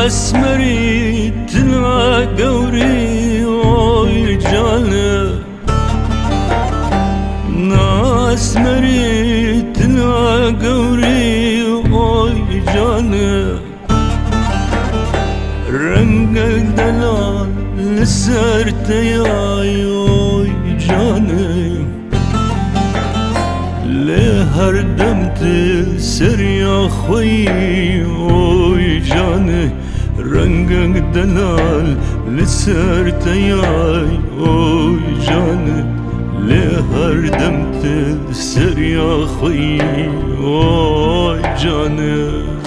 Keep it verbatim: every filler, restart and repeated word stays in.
Esmerî tila gewrî, oy cane. Na esmerî tila gewrî, oy cane. Rengek delal li ser te yay, oy cane. Lê her dem tu seriya xwe yî, oy cane. Rengek delal li ser te yay, oy cane. Lê her dem tu seriya xwe yî, oy cane.